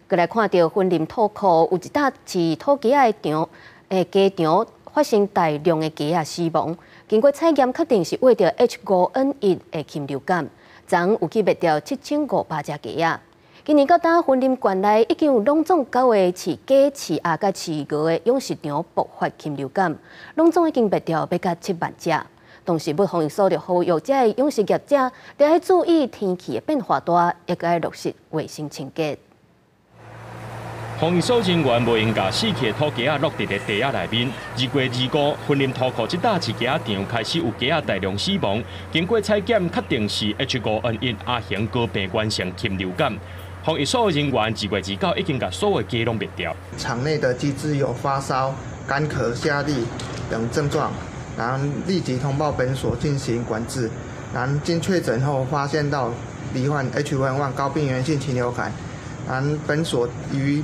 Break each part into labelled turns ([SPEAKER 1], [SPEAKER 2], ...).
[SPEAKER 1] 閣來看著雲林土庫有一搭飼土雞仔的場，雞場發生大量的雞仔死亡。經過採驗，確定是患著 H5N1的禽流感。昨有去滅掉7500隻雞仔。今年到今，雲林縣內已經有攏總九个飼雞、飼鴨佮飼鵝的養殖場爆發禽流感，攏總已經滅掉欲到7萬隻。動植物防疫所就呼籲這个養殖業者，著愛注意天氣的變化大，也閣愛落實衛生清潔。
[SPEAKER 2] 防疫所人員無閒共死去的土雞仔落佇咧袋仔內面。2月25，雲林土庫這搭飼雞仔場開始有雞仔大量死亡，經過採檢確定是 H5N1 亞型高病原性禽流感。防疫所人員2月29已經共所有雞攏滅掉。
[SPEAKER 3] 場內的雞隻有發燒、乾咳、下痢等症狀，然後立即通報本所進行管制。然後經確診後發現到罹患 H5N1 高病原性禽流感，然後本所於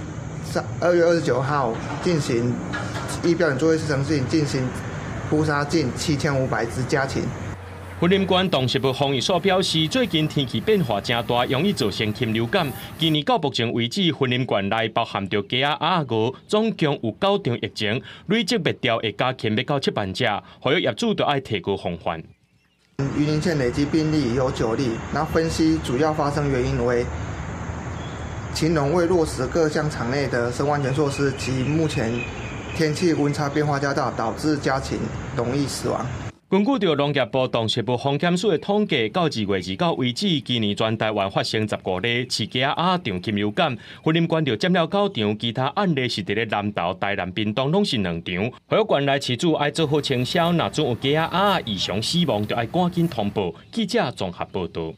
[SPEAKER 3] 2月29號進行依標準作業程序進行撲殺近7500隻家禽。
[SPEAKER 2] 雲林縣動植物防疫所表示，最近天氣變化誠大，容易造成禽流感。今年到目前為止，雲林縣內包含著雞仔、鴨鵝，總共有九場疫情，累積滅掉的家禽欲到7萬隻，呼籲業主著愛提高防範。
[SPEAKER 3] 雲林縣累計病例有9例，那分析主要發生原因為禽農未落實各項場內的生物安全措施及目前天氣溫差變化較大，導致家禽容易死亡。
[SPEAKER 2] 根據著農業部動植物防檢署的統計，到2月29為止，今年全台灣發生15例飼雞仔鴨場禽流感，雲林縣就佔了九場，其他案例是佇咧南投、台南、屏東攏是兩場。呼籲縣內飼主愛做好清消，若準有雞仔鴨異常死亡，就愛趕緊通報。記者綜合報導。